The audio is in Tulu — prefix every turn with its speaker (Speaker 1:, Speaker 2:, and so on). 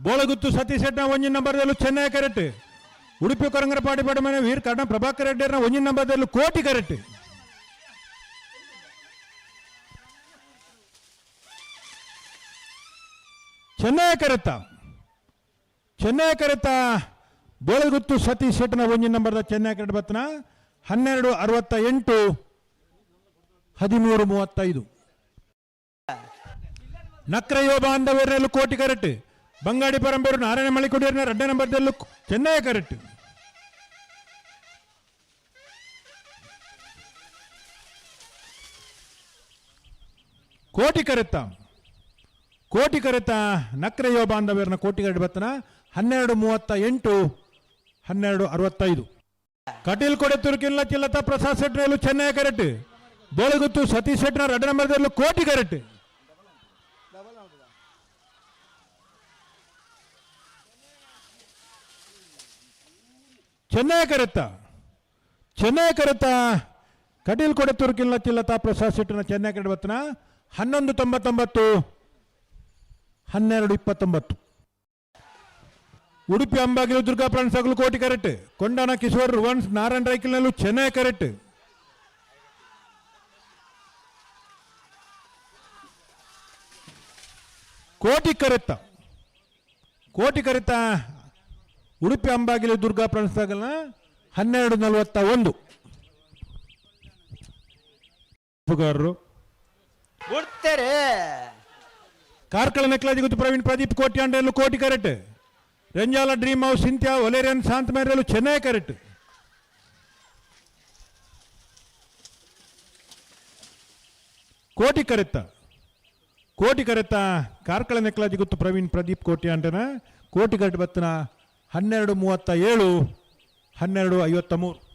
Speaker 1: Bolaguttu Satish ಶೆಟ್ನ ಒಂಜಿನ ನಂಬರ್ದಲ್ಲೂ ಚೆನ್ನೈ ಕರೆಕ್ಟ್. ಉಡುಪಿ ಕೊರಂಗರಪಾಡಿ ಪಡಮನೆ ವೀರ್ ಕರ್ಣ ಪ್ರಭಾಕರ್ ರೆಡ್ಡಿಯರ್ನ ಒಂಜಿನ ನಂಬರ್ದಲ್ಲೂ ಕೋಟಿ ಕರೆಕ್ಟ್. ಚೆನ್ನೈ ಕರೆತ್ತ, ಚೆನ್ನೈ ಕರೆತ್ತ. ಬೋಳಗುತ್ತು ಸತೀಶ್ ಶೆಟ್ನ ಒಂಜಿನ ನಂಬರ್ದ ಚೆನ್ನೈ ಕರೆಕ್ಟ್ ಬತ್ತನ. 12.68, 13.35. ನಕ್ರಯೋ ಬಾಂಧವರಲ್ಲೂ ಕೋಟಿ ಕರೆಕ್ಟ್. ಬಂಗಾಡಿ ಪರಂಪರು ನಾರಾಯಣ ಮಳಿಕೊಡಿಯರ್ನ ಎರಡನೇ ನಂಬರ್ದಲ್ಲೂ ಚೆನ್ನೈ ಕರೆಕ್ಟ್. ಕೋಟಿ ಕರೆತ್ತ, ಕೋಟಿ ಕರೆತ. ನಕ್ರೆಯೋ ಬಾಂಧವ್ಯರನ್ನ ಕೋಟಿ ಕರೆಕ್ಟ್ ಬತ್ತನ. 12.38, 12.65. ಕಟೀಲ್ ಕೊಡೆತೂರು ಕಿಲ್ಲ ಚಿಲ್ಲತ ಪ್ರಸಾದ್ ಶೆಟ್ರಲ್ಲೂ ಚೆನ್ನೈ ಕರೆಕ್ಟ್. ಬೋಳಗುತ್ತು ಸತೀಶ್ ಶೆಟ್ನ ಎರಡನೇ ನಂಬರ್ದಲ್ಲೂ ಕೋಟಿ ಕರೆಕ್ಟ್. ಚೆನ್ನೈ ಕರೆತ್ತ, ಚೆನ್ನೈ ಕರೆತ. ಕಟೀಲ್ ಕೊಡೆತೂರು ಕಿಲ್ಲ ಚಿಲ್ಲತ ಪ್ರಸಾದ್ ಶೆಟ್ನ ಚೆನ್ನೈ ಕರೆಕ್ಟ್ ಬತ್ತನ. 11.99, 12.29. ಉಡುಪಿ ಅಂಬಾಗಿಲು ದುರ್ಗಾ ಪ್ರಾಣಸಾಗಲು ಕೋಟಿ ಕರೆಕ್ಟ್. ಕೊಂಡಾಣ ಕಿಶೋರ್ ರುವನ್ಸ್ ನಾರಾಯಣ ರೈಕಲ್ನಲ್ಲೂ ಚೆನ್ನೈ ಕರೆಕ್ಟ್. ಕೋಟಿ ಕರೆತ್ತ, ಕೋಟಿ ಕರೆತ. ಉಡುಪಿ ಅಂಬಾಗಿಲು ದುರ್ಗಾ ಪ್ರಾಣಸಾಗಲ್ನ 12.41. ಗಾರರು
Speaker 2: ಬಿಡ್ತೇರೆ.
Speaker 1: ಕಾರ್ಕಳ ನೆಕ್ಲಾಜಿ ಗುತ್ತು ಪ್ರವೀಣ್ ಪ್ರದೀಪ್ ಕೋಟಿ ಅಂಡಲ್ಲೂ ಕೋಟಿ correct. Renjala dream house Cynthia ಒಲೇರಿಯನ್ ಶಾಂತ ಮೇರಲ್ಲೂ ಚೆನ್ನೈ ಕರೆಕ್ಟ್. ಕೋಟಿ ಕರೆತ್ತ, ಕೋಟಿ ಕರೆತ್ತ. ಕಾರ್ಕಳ ನೆಕ್ಲಾಜಿ ಗುತ್ತು ಪ್ರವೀಣ್ ಪ್ರದೀಪ್ ಕೋಟಿ ಅಂಟನ ಕೋಟಿ ಕರೆಕ್ಟ್ ಬತ್ತನ. 12.37, 12.53.